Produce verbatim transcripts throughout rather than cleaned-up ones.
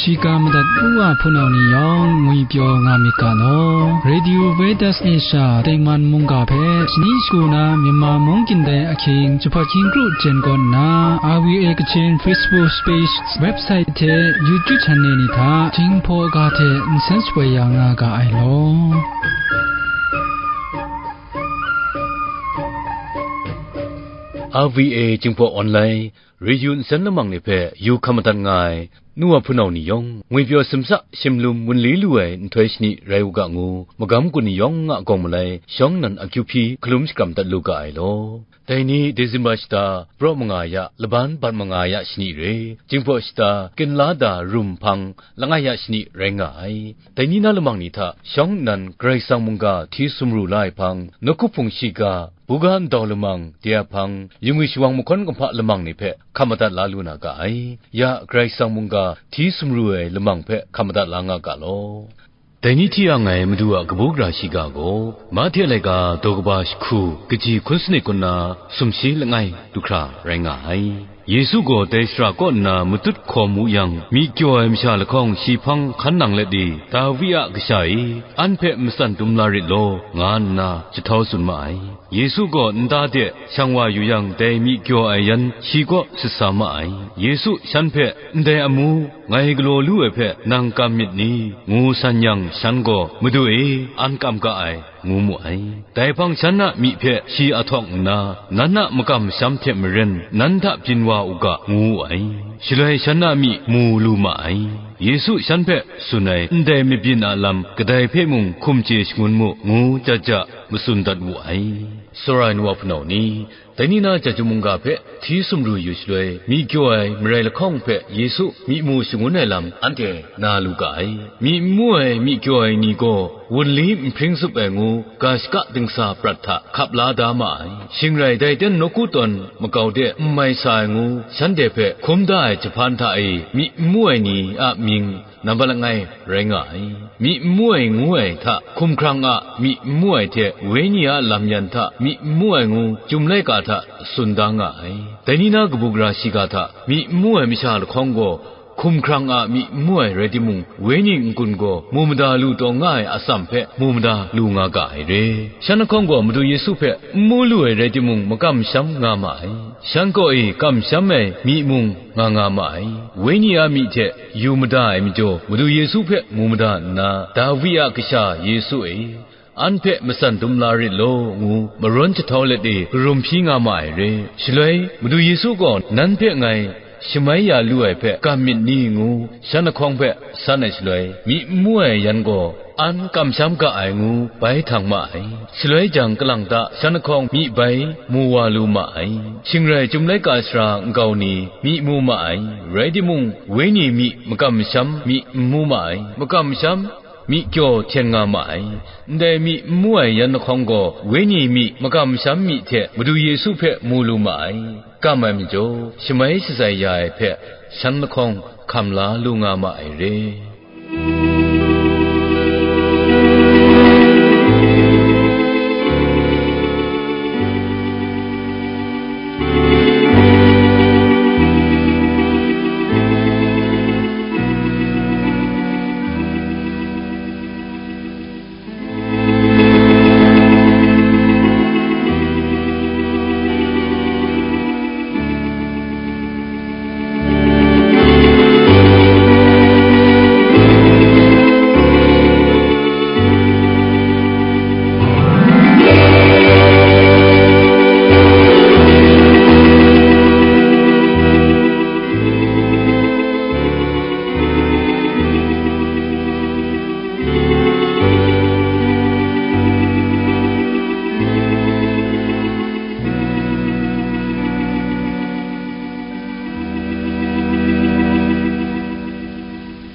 Shiga madat u a hpunau ni yawng ngwipyaw nga myit ga law. Radio Veritas Asia Tengman mungga hpe shani shagu na Myanmar mung kyin dai ahkying jahpawt hkying kru jen kaw nna, R V A Kachin Facebook page, website hte YouTube channel ni hta Jinghpaw ga hte nsen shapoi ya nga ga ai law. R V A Jinghpaw Online, Radio nsen lamang ni hpe yu hkam madat nga ai, nu wa hpunau ni yawng, ngwipyaw simsa shimlum wunli lu ai nhtoi shani rai u ga ngu, magam gun ni yawng a gawng malai, shawng nnan akyu hpyi hkalum shakram dat lu ga ai law. Dai ni December shata, praw manga ya, laban bat manga ya shani re, Jinghpaw shata, Kinlada rum hpang, langai ya shani rai nga ai. Dai ni na lamang ni hta, shawng nnan Karai Kasang mungga hti sumru la ai hpang, nawku hpung shiga, buga ndau lamang, de a hpang, yingwi shawang mahkawn kumhpa lamang ni hpe hkam madat la lu na ga ai. Ya Karai Kasang mungga hti sumru ai lamang hpe hkam madat la nga ga law. Dai ni hti yang ai Madu a kabu gara shiga gaw, Mahte laika daw kaba jahku, kaji hkun sanit kaw na sumshi langai du hkra rai nga ai. Yesu gaw dai shara kaw nna matut hkawm wu yang, myi kyaw ai masha lahkawng shi hpang hkan nang let e, Dawi a kasha e, an hpe matsan dum la rit law, nga nna jahtau tsun ma ai. Yesu gaw nta de shang wa yu yang, dai myi kyaw ai yan shi kaw sat sa ma ai. Yesu shan hpe, "Ndai amu, ngai galaw lu ai hpe nang kam myit ni?" ngu san yang, shan gaw, "Madu e, an kam ga ai," ngu mu ai. Dai hpang shan a myi hpe shi ahtawk nna, "Nan a makam masham hte maren, nan hta byin wa u ga," ngu wu ai. Shaloi shan a myi mu lu ma ai. Yesu shan hpe tsun ai, "Ndai mabyin a lam kadai hpe mung hkum chye shangun mu," ngu jaja matsun dat wu ai. Tsawra ai nu wa hpunau ni, dai ni na chyeju mungga hpe hti sumru yu shaloi, myi kyaw ai marai lahkawng hpe Yesu myi mu shangun ai lam anhte na lu ga ai. Myi n mu ai myi kyaw ai ni gaw, wunli nhpring zup ai ngu, ga shaka dingsa prat hta hkap la da ma ai. Shing rai, dai ten nawku tawn makau de n mai sa ai ngu, shanhte hpe hkum da ai jahpan hta e myi n mu ai ni a mying nambat langai rai nga ai. Myi n mu ai ngu ai hta hkumhkrang a myi n mu ai hte, wenyi a lam yan hta myi n mu ai ngu, chyum laika hta tsun da nga ai. Dai ni na kabu gara shiga hta myi n mu ai masha lahkawng gaw, hkumhkrang a myi n mu ai rai timung, wenyi n-gun gaw mu mada lu taw nga ai atsam hpe mu mada lu nga ga ai re. Shan lahkawng gaw Madu Yesu hpe n mu lu ai rai timung, makam masham nga ma ai. Shan kaw e kamsham ai myi mung nga nga ma ai. Wenyi a myi hte yu mada ai majaw, Madu Yesu hpe mu mada nna, "Dawi a kasha Yesu e, an hpe matsan dum la rit law," ngu marawn jahtau let e karum hpyi nga ma ai re. Shaloi, "Madu Yesu gaw nan hpe ngai shamai ya lu ai hpe kam myit ni?" ngu shan lahkawng hpe san ai shaloi, myi n mu ai yan gaw, "An kamsham ga ai," ngu bai htang ma ai. Shaloi jang, kalang ta shan lahkawng myi bai mu wa lu ma ai. Shing rai, chyum laika sara nkau ni myi mu ma ai, rai timung, wenyi myi makam masham myi n mu ma ai. Makam masham myi kyaw hten nga ma ai. Ndai myi n mu ai yan lahkawng gaw, wenyi myi makam masham myi hte Madu Yesu hpe mu lu ma ai. Kam ai majaw, shamai shatsai ya ai hpe shan lahkawng hkam la lu nga ma ai re.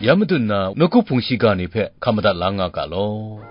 Ya madun na, nawku hpung shiga ni hpe hkam madat la nga ga law.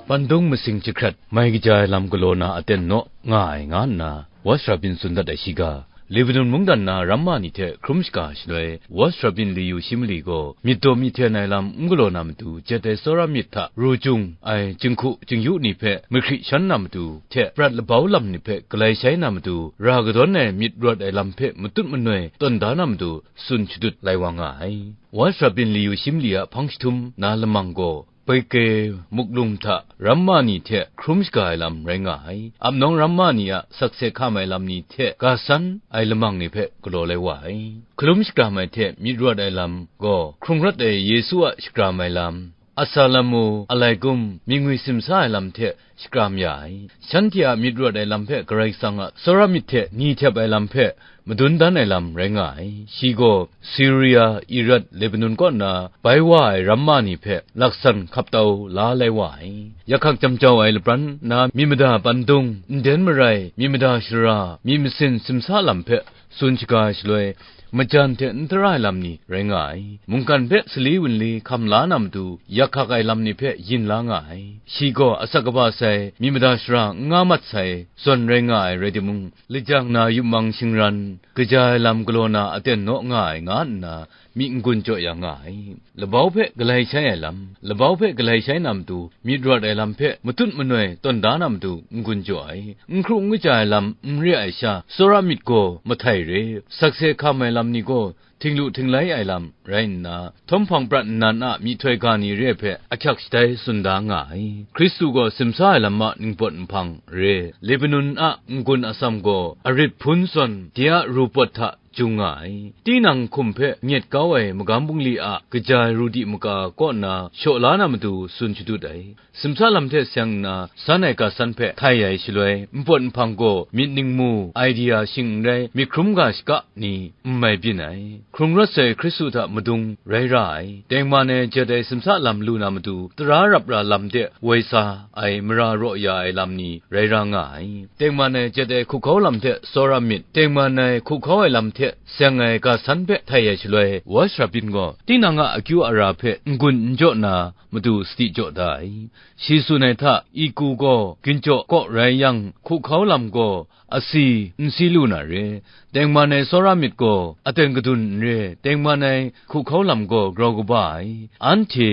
Pandung masing jahkrat mai kaja ai lam galaw na aten naw nga ai, nga nna Watch Robinson dat ai shiga, Lebanon mungdan na ramma ni hte hkrum shaga shaloi, West Rabin Liyu shi mali gaw myit daw myit hten ai lam n galaw na matu, jet ai tsawra myit hta ru chyung ai jinghku jingyu ni hpe mahkri shan na matu hte, prat labau lam ni hpe galai shai na matu, ra kadawn ai myit rawt ai lam hpe matut manoi tawn da na matu, tsun shadut lai wa nga ai. West Rabin Liyu shi mali a hpang jahtum na lamang gaw, Peke muklum hta ramma ni hte hkrum shaga ai lam rai nga ai. Apnawng ramma ni a sakse hkam ai lam ni hte ga san ai lamang ni hpe galaw lai wa ai. Hkalum shakram ai hte myit rawt ai lam gaw, hkrung rawt ai Yesu a shakram ai lam, Assalamu alaikum myingwi simsa ai lam hte shakram ya ai. Shanhte a myit rawt ai lam hpe Karai Kasang a tsawra myit hte ni htep ai lam hpe madun dan ai lam rai nga ai. Shi gaw Siria, Irat, Lebanon kaw na bai wa ai ramma ni hpe laksan hkap tau la lai wa ai. Yakhak jam jau ai lapran na myi mada pandung, nden marai, myi mada shara, myi masin simsa lam hpe tsun shaga ai shaloi, majan hte n tara ai lam ni rai nga ai. Mungkan hpe sali wunli hkam la na matu, yakhak ai lam ni hpe yin la nga ai. Shi gaw asak kaba sai, myi mada shara n nga mat sai, zawn rai nga ai rai timung, lajang na yupmang shingran, kaja ai lam galaw na aten naw nga ai, nga nna myi n-gun jaw ya nga ai. Labau hpe galai shai ai lam, labau hpe galai shai na matu, myit rawt ai lam hpe matut manoi tawn da na matu n-gun jaw ai. N hkru n kaja ai lam n re ai sha, tsawra myit gaw mahtai re, sakse hkam ai lam ni gaw htinglu htinglai ai lam rai nna, htawm hpang prat nnan a myihtoi ga ni re ai hpe ahkyak shatai tsun da nga ai. Hkristu gaw simsa ai lam a ningpawt nhpang re, Lebanon a n-gun atsam gaw arit hpun zawn de a ru pawt hta jung nga ai. Tinang hkum hpe nyet kau ai magam bungli a kaja ai ru di maga kaw nna shaw la na matu tsun shadut ai. Simsa lam hte seng nna san ai ga san hpe htai ai shaloi, npawt nhpang gaw myit ningmu, idea shing n rai, myit hkrum ga shaka ni n mai byin ai. Hkrung rawt sai Hkristu hta madung rai ra ai, tengman ai jet ai simsa lam lu na matu, tara rap ra lam de woi sa ai mara raw ya ai lam ni rai ra nga ai. Tengman ai jet ai hkuhkau lam hte tsawra myit, tengman ai hkuhkau ai lam hte seng ai ga san hpe htai ai shaloi, West Rabin gaw tinang a akyu ara hpe n-gun n jaw na matu sadi jaw da ai. Shi tsun ai hta, iku gaw ginjaw kaw rai yang, hkuhkau lam gaw asi n si lu na re, tengman ai tsawra myit gaw aten kadun n re, tengman ai hkuhkau lam gaw grau kaba ai. Anhte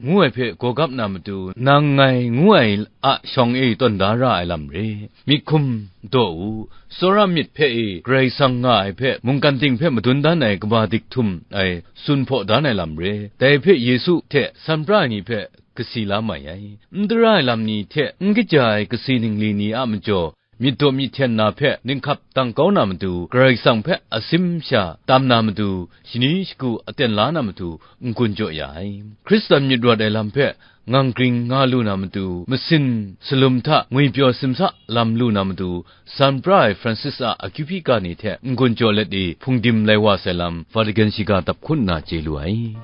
ngu ai hpe gawgap na matu, nang ngai ngu ai a shawng e tawn da ra ai lam re. Myit hkum daw u, tsawra myit hpe e Karai Kasang nga ai hpe, mungkan ting hpe madun dan ai kaba dik htum ai tsun hpaw dan ai lam re. Dai hpe Yesu hte san pra ai ni hpe kasi la mai ai. N tara ai lam ni hte n kaja ai kasi ningli ni a majaw, myit daw myit hten na hpe ninghkap dang kau na matu, Karai Kasang hpe asim sha tam na matu, shani shagu aten la na matu, n-gun jaw ya ai. Hkristan myit rawt ai lam hpe ngang gring nga lu na matu, masin salum hta ngwipyaw simsa lam lu na matu, san pra ai Francis a akyu hpyi ga ni hte n-gun jaw let i hpungdim lai wa sai lam, Vatican shiga dap hkun nna chye lu ai.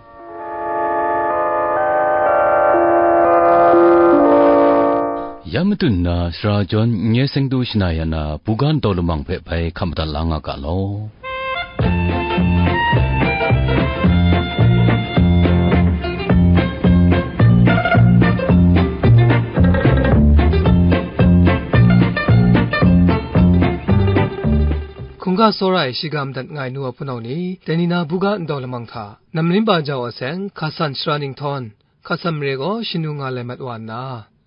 Ya matut nna, sara jawn n-, nye seng du shana ya na, buga ntau lamang hpe bai hkam madat la nga ga law. Hkungga tsawra ai shiga madat nga ai nu wa hpunau ni, dai ni na buga ntau lamang hta, Namlinba jau a seng, Hkasan shara ninghtawng, Hkasan mare gaw shanu nga lai mat wa nna,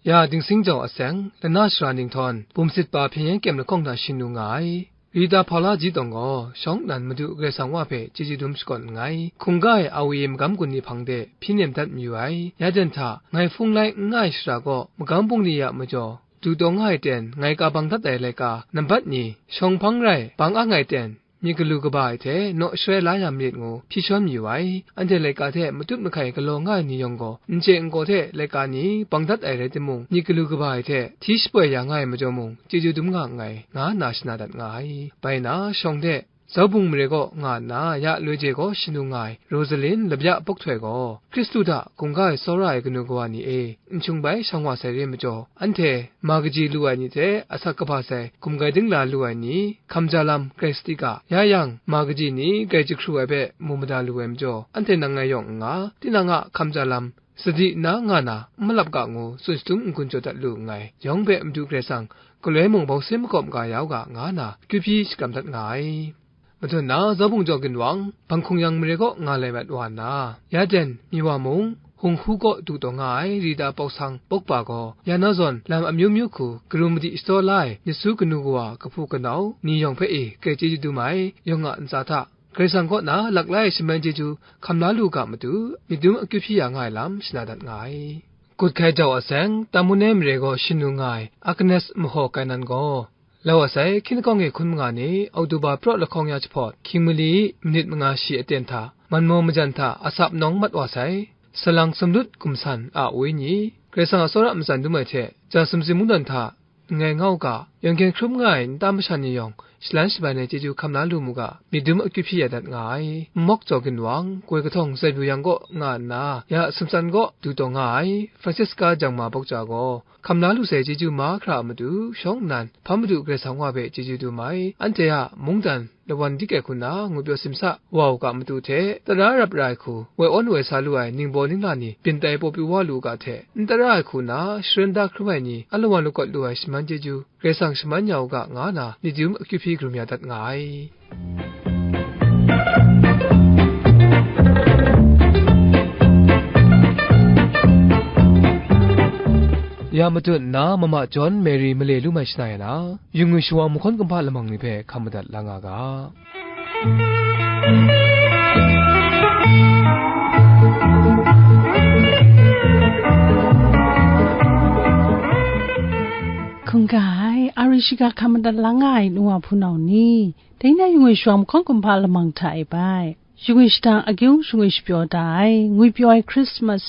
ya Dingsing jau a seng, Lana shara ninghtawng, Bumsit pa hpyen yen kyem lahkawng hta shanu nga ai. Rita Hpaula Ji Tawng gaw, shawng nnan Madu Karai Kasang Wa hpe chyeju dum shakawn nngai. Hkungga e a woi e magam gun ni hpang de hpyi nem dat mayu ai. Ya jan hta, ngai hpung lai n nga ai shara gaw, magam bungli a majaw, du taw nga ai ten, ngai ka bang dat ai laika, nambat ni, shawng hpang rai, bang ang ai ten, myit galu kaba ai hte naw sharai la ya marit ngu hpyi shawn mayu ai. Anhte laika hte matut mahkai galaw nga ai ni yawng gaw, n chye n kaw hte laika ni bang dat ai rai timung, myit galu kaba ai hte hti shapoi ya nga ai majaw mung, chyeju dum nga nngai, nga nna shana dat nga ai. Bai na, shawng hte, Zaubung mare kaw nga nna, ya loi je gaw shanu nga ai, Rosalin Labya Pawk Htoi gaw, Hkristu hta hkungga ai tsawra ai kanu kawa ni e, n hkyung bai shang wa sai re majaw, anhte ma kaji lu ai ni hte asak kaba sai gumgai dingla lu ai ni, hkamja lam grai sadi ga, ya yang, ma kaji ni grai jahkru ai hpe mu mada lu ai majaw, anhte nang ngai yawng n nga, tinang a hkamja lam sadi nna nga na n malap ga ngu tsun shadum n-gun jaw dat lu nngai, yawng hpe Madu Karai Kasang galoi mung bawse makawp ga ya u ga, nga na akyu hpyi shakram dat nga ai. Majaw na, Zawbung Jaw Ginwang, Banghkung Yang mare kaw nga lai mat wa nna, ya jen, mi wa mung, Hung Hku kaw du taw nga ai Rita Pawsang Pawkpa gaw, ya na zawn lam amyu myu hku, karum madi shadaw la ai myit su kanu kawa, kahpu kanau ni yawng hpe e, grai chyeju dum ai, yawng a ntsa hta, Karai Kasang kaw na lak lai ai shaman chyeju hkam la lu ga matu, myit dum akyu hpyi ya nga ai lam shana dat nga ai. Gut hkai jau a seng, Tamun ai mare gaw shanu nga ai Agnes Mahaw Kainan gaw, lau asai, hkying lahkawng e hkun manga ni, Oktoba praw lahkawng ya jahpawt, hkying mali, minit manga shi aten hta, manmaw majan hta asap nawng mat wa sai, salang sumlut gumsan a wenyi, Karai Kasang a tsawra matsan dum ai hte, ja sumsing mungdan hta, n-gai nga u ga, yawng hkyen hkrum nga ai nta masha ni yawng, shalan shaban ai chyeju hkam la lu mu ga, myit dum akyu hpyi ya dat nga ai. Nmawk Jaw Ginwang, Koi Kahtawng Zaibyu Yang kaw nga nna, ya sumtsan kaw du taw nga ai, Francisca Jangma Bawkja gaw, hkam la lu sai chyeju mahkra a matu, shawng nnan, Hpa Madu Karai Kasang wa hpe chyeju dum ai, anhte a mungdan lawan di kai hku na ngwi pyaw simsa wa u ga matu hte, tara rap ra ai hku, woi awn woi sa lu ai ningbaw ningla ni byin tai paw pru wa lu u ga hte, n tara ai hku na sharen da hkrum ai ni a lawan lakawt lu ai shaman chyeju, Karai Kasang shaman ya u ga, nga na myit dum akyu hpyi karum ya dat nga ai. Ya matut nna, Mama John Mary male lu mai shana ya na, yu ngwi shawa mahkawn kumhpa lamang ni hpe hkam madat la nga ga. Hkungga ai, a ri shiga hkam madat la nga ai nu wa hpunau ni, dai na yu ngwi shawa mahkawn kumhpa lamang hta e bai, yu ngwi shadang agyung shangwi shapyaw da ai, ngwi pyaw ai Christmas,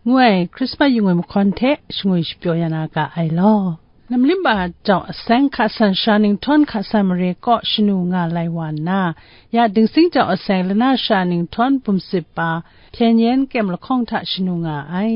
ngu ai Christmas yu ngwi mahkawn hte shangwi shapyaw ya na ga ai law. Namlimba jau aseng hka san sha ning htawn hka san mare kaw shanu nga lai wa nna, ya dingsing jau aseng lana sha ning htawn bum sip pa hpyen yen kyem lahkawng hta shanu nga ai.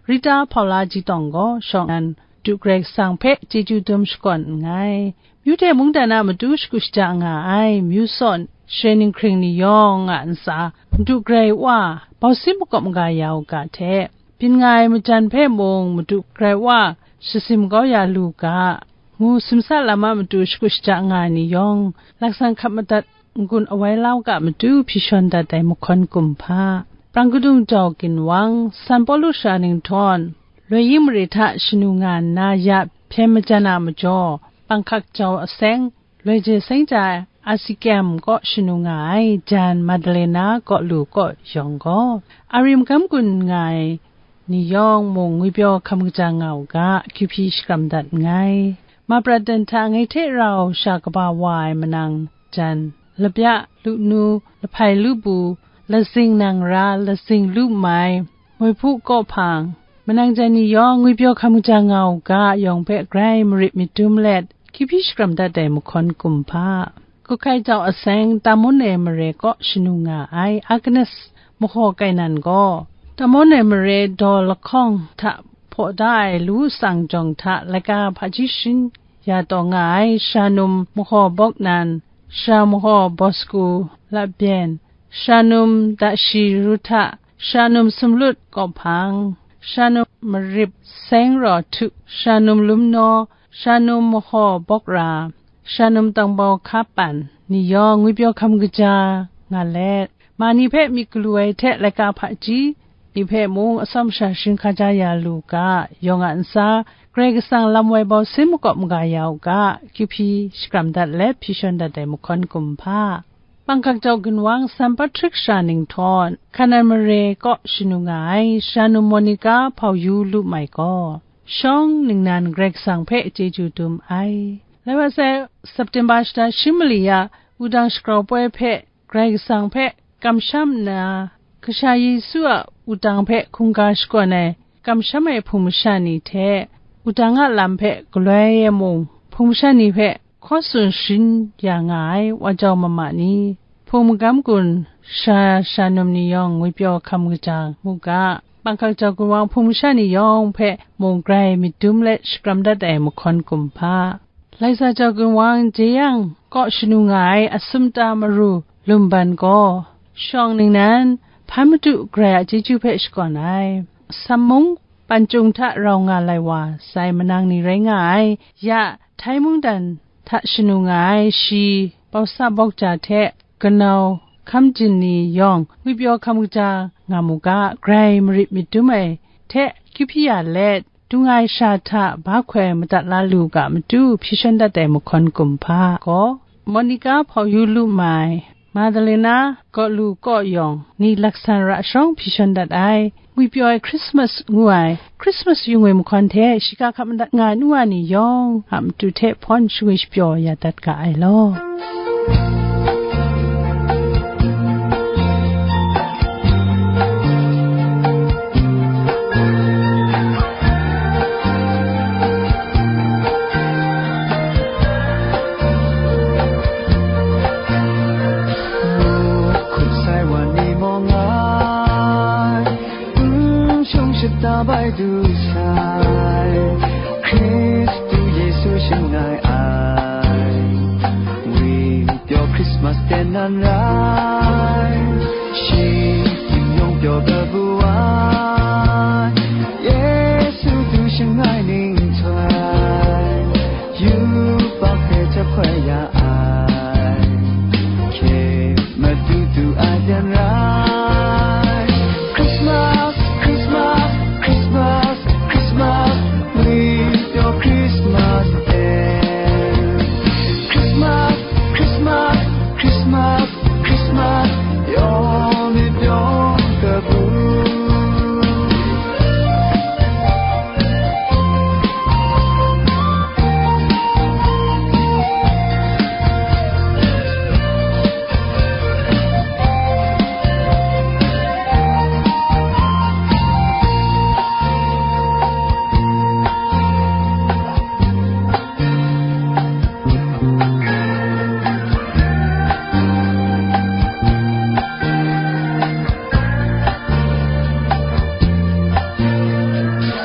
Rita Hpaula Ji Tawng gaw shawng nnan du Karai Kasang hpe chyeju dum shakawn nngai. Myu hte mungdan a matu shagu shaja nga ai, myu sawn share ninghkring ni yawng a ntsa, Madu Karai Wa bausin makawp maga ya u ga hte, byin nga ai majan hpe mung Madu Karai Wa shasim kau ya lu ga, ngu simsa lam a matu shagu shaja nga ai ni yawng, laksan hkap madat n-gun awai lau ga matu hpyi shawn dat ai mahkawn kumhpa, Prang Kadung Jau Ginwang, San Pawlu sha ning htawn, loi yin mare hta shanu nga nna ya hpyen majan a majaw, panghkak jau aseng, loi je seng ja ai Asikyam kaw shanu nga ai Jan Madalena kaw lu kaw yawng gaw, a rim gam gun nga ai ni yawng mung ngwipyaw hkam kaja nga u ga, akyu hpyi shakram dat nngai. Maprat dan hta ngai hte rau sha kaba wa ai manang jan, lapya, lunu, lahpai lubu, lazing nangra, lazing lumai, moi hpu kawhpang, manang jan ni yawng ngwipyaw hkam kaja nga u ga, yawng hpe grai marit myit dum let, akyu hpyi shakram dat ai mahkawn kumhpa, Kuhkai jau aseng Tamun ai mare kaw shanu nga ai Agnes Mahaw Kainan gaw, Tamun ai mare daw lahkawng hta hpaw da ai lu tsang jawng hta laika hpaji shin ya taw nga ai Shanum Mahaw Bawknan, Sha Mahaw Bawsku Labyen, Shanum Dashi Ruhta, Shanum Sumlut Kawhpang, Shanum Marip Seng Raw Htu, Shanum Lumnaw, Shanum Mahaw Bawkra, Shanum Tangbau Hkapan ni yawng ngwipyaw hkam kaja nga let, ma ni hpe myit galu ai hte laika hpaji ni hpe mung atsawm sha shinghka ja ya lu ga, yawng a ntsa, Karai Kasang lam woi bau sin makawp maga ya u ga, akyu hpyi shakram dat let hpyi shawn dat ai mahkawn kumhpa, Bangkok jau ginwang San Patrick sha ning htawn, Kanan mare kaw shanu nga ai Shanum Monica Hpau Yu Lu Mai gaw, shawng ningnan Karai Kasang hpe chyeju dum ai. Lai wa sai, September shata shi mali a wudang shagrau poi hpe Karai Kasang hpe kamsham nna, Kasha Yesu a wudang hpe hkungga shakawn ai kamsham ai hpung masha ni hte, wudang a lam hpe galoi e mung hpung masha ni hpe hkaw tsun sharin ya nga ai wa jau mama ni, hpung magam gun sha shanum ni yawng ngwipyaw hkam kaja mu ga, Bangkok jau ginwang hpung masha ni yawng hpe mung grai myit dum let shakram dat ai mahkawn kumhpa, Laisa jau ginwang Jeyang kaw shanu nga ai Asumta Maru Lumban gaw, shawng ningnan hpan madu Karai a chyeju hpe shakawn ai, Sam mung Pancung hta rau nga lai wa sai manang ni rai nga ai, ya Htai mungdan hta shanu nga ai shi Bawsa Bawkja hte kanau, hkamjin ni yawng ngwipyaw hkam kaja nga mu ga, grai marit myit dum ai hte kyu hpyi ya let, dung ai sha hta ba hkoi madat la lu ga matu hpyi shawn dat ai mahkawn kumhpa gaw, Monica hpawyu lu mai, Madalena kaw lu kaw yawng ni laksan ra shawng hpyi shawn dat ai, ngwipyaw ai Christmas ngu ai Christmas yung ai mahkawn hte shiga hkap madat nga ai nu wa ni yawng a matu hte hpawn shangwi shapyaw ya dat ga ai law. 苦菜万里梦来，英雄是打败独裁，Kristu Yesu shangai ai, wi pyaw Christmas ten nan rai, shi kim yawng pyaw kabu ai, Yesu du shangai ning htoi, yubak hpe jahpoi ya ai, hkye madu du ai byan rai. Christmas, Christmas, Christmas, Christmas, we pyaw Christmas Day. Christmas, Christmas, Christmas, Christmas, yawng myit yawng kabu.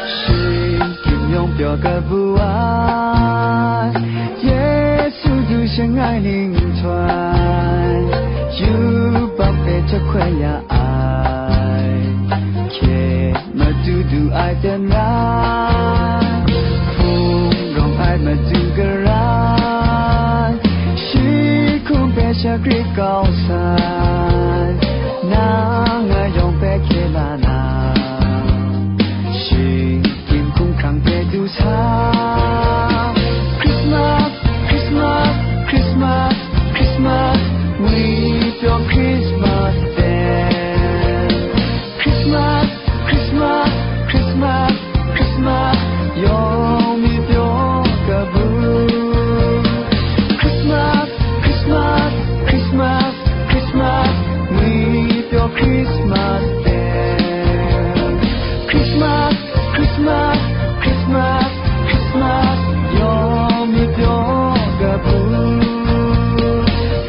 Shi kim yawng pyaw kabu ai, Yesu du shangai ning htoi, yubak hpe jahpoi ya ai, hkye madu du ai byan rai, hpung rawng ai madu garai, shi hkum hpe shagrit kau sai, nang a yawng hpe hkye la na, shinggyim hkumhkrang hte du sa. Christmas, Christmas, Christmas, Christmas, we pyaw Christmas Day. Christmas, Christmas, Christmas, Christmas, yawng myit yawng kabu. Christmas, Christmas, Christmas, Christmas, we pyaw Christmas Day. Christmas, Christmas, Christmas, Christmas, yawng myit yawng kabu.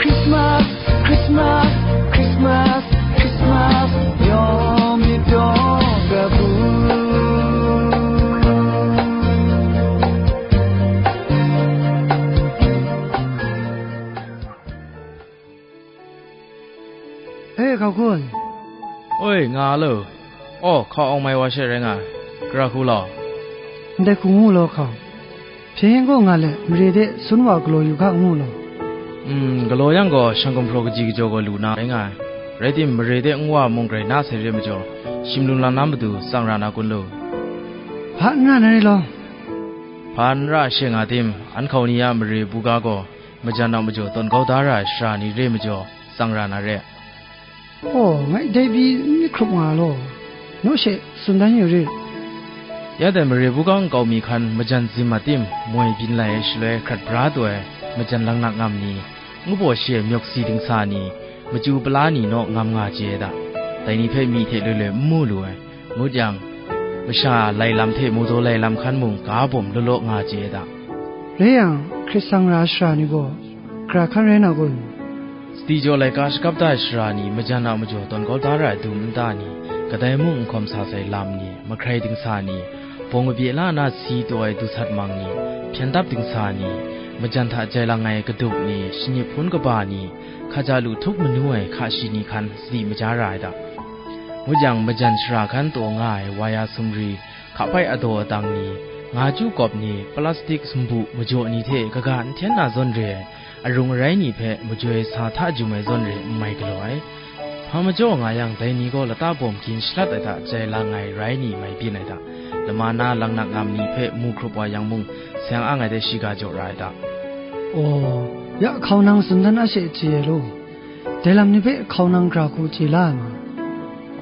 Christmas, Christmas, Christmas, Christmas, yawng myit yawng kabu. E, hkau hkun. Oi, nga lo. Aw, hkau awng mai wa she rai nga ai. Gara hku law. Ndai hku ngu law, hkau. Hpyen gaw nga let, mare de sun wa galaw yu ga ngu law. Mm, galaw yang gaw, shang gumhpraw kaji kajaw gaw lu na rai nga ai. Rai tim, mare de nwa mung grai na sai re majaw, shim lung lang na matu tsang ra na kun lu? Hpa n ra na re law. Hpa n ra she nga tim, an hkau ni a mare buga gaw, majan a majaw tawn kau da ra ai sara ni re majaw, tsang ra na re. Aw, ngai dai pyi n myit hkrup nga law, naw she tsun dan yu rit. Ya dai mare buga nkau mi hkan majan zim a tim, moi byin lai ai shaloi hkrat bra taw ai, majan laknak ngam ni, ngu baw shi ai myawk si dingsa ni, machyu pala ni naw ngam nga chye ai da. Dai ni hpe myi hte loi loi n mu lu ai, ngut yang, masha lai lam hte maudaw lai lam hkan mung ga bawm law law nga chye ai da. Rai yang, hkrit sang ra ai sara ni gaw, gara hkan rai na kun? Sadi jaw laika shakap da ai sara ni, majan a majaw tawn kau da ra ai dum nta ni, kadai mung n hkawm sa sai lam ni, mahkrai dingsa ni, bawng abye la na si taw ai du sat mang ni, hpyen dap dingsa ni, majan hta jai lang ai kadup ni, shanip hpun kaba ni, hkaja lu htup manu ai hka shi ni hkan sadi maja ra ai da. Ngut yang, majan shara hkan taw nga ai waya sumri, hka pai adaw adang ni, nga chyu kawp ni, plastik sumbu majaw ni hte kaga n hten na zawn re ai, Arung arai ni hpe majoi sa hta jum ai zawn re n mai galaw ai. Hpa majaw nga yang, dai ni gaw lata bawm gin shalat ai hta jai lang ai rai ni mai byin ai hta, lama na langnak ngam ni hpe mu hkrup wa yang mung, seng ang ai de shiga jaw ra ai hta. Aw, ya hkau nang tsun dan a she chye ai law. Dai lam ni hpe hkau nang gra hku chye la ai ma?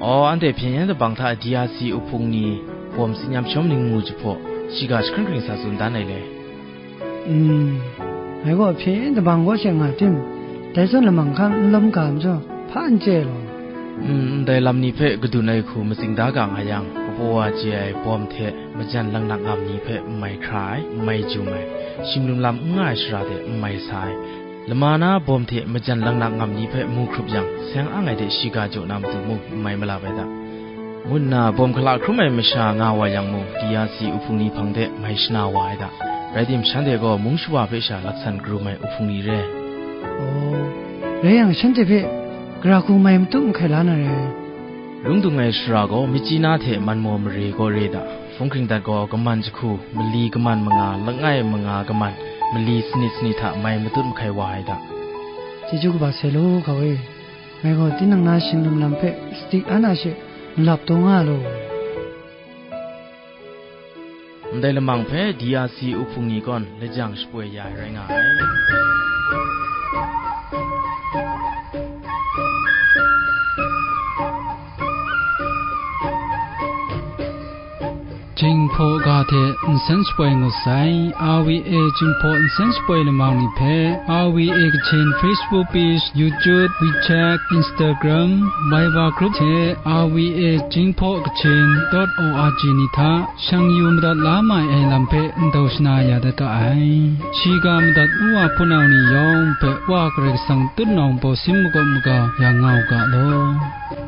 Aw, anhte hpyen yen dabang hta D R C uhpung ni bawm tsin yam shawm ning mu jahpaw, shiga jahkring hkring sa tsun dan ai le. Mm, ngai gaw hpyen yen dabang kaw she nga tim, dai zawn lamang hkang n lawm ga majaw, hpa n chye ai law. Mm, ndai lam ni hpe kadun ai hku matsing da ga nga yang, kapaw wa chye ai bawm hte majan langnak ngam ni hpe n mai hkra ai, n mai jum ai, shinglim lam n nga ai shara de n mai sa ai, lama na bawm hte majan langnak ngam ni hpe mu hkrup yang, seng ang ai de shiga jaw na matu mung n mai malap ai hta, ngu nna bawm hkala hkrum ai masha nga wa yang mung, D R C uhpung ni hpang de mai shana wa ai hta. Rai tim, shanhte gaw mung shawa hpe sha laksan karum ai uhpung ni re. Aw, rai yang, shanhte hpe gara hku mai matut mahkai la na re. Lung dung ai shara gaw, Myitkyina hte Manmaw mare kaw re hta. Hpung hkring dat gaw, kaman jahku, mali kaman manga, langai manga kaman, mali sanit sanit hta mai matut mahkai wa ai hta. Chyeju kaba sai law, hkau e. Ngai gaw tinang na shinglim lam hpe sadi an a she malap taw nga law. Ndai lamang hpe D R C uhpung ni kawn lajang shapoi ya ai rai nga ai. Jinghpaw ga hte nsen shapoi ngut sai. R V A Jinghpaw nsen shapoi lamang ni hpe R V A Kachin Facebook page, YouTube, WeChat, Instagram, Viber group hte R V A Jinghpaw Kachin dot O R G ni hta shang yu madat la mai ai lam hpe ndau shana ya dat ga ai. Shiga madat u wa hpunau ni yawng hpe Wa Karai Kasang tutnawng baw sin makawp maga ya nga u ga law.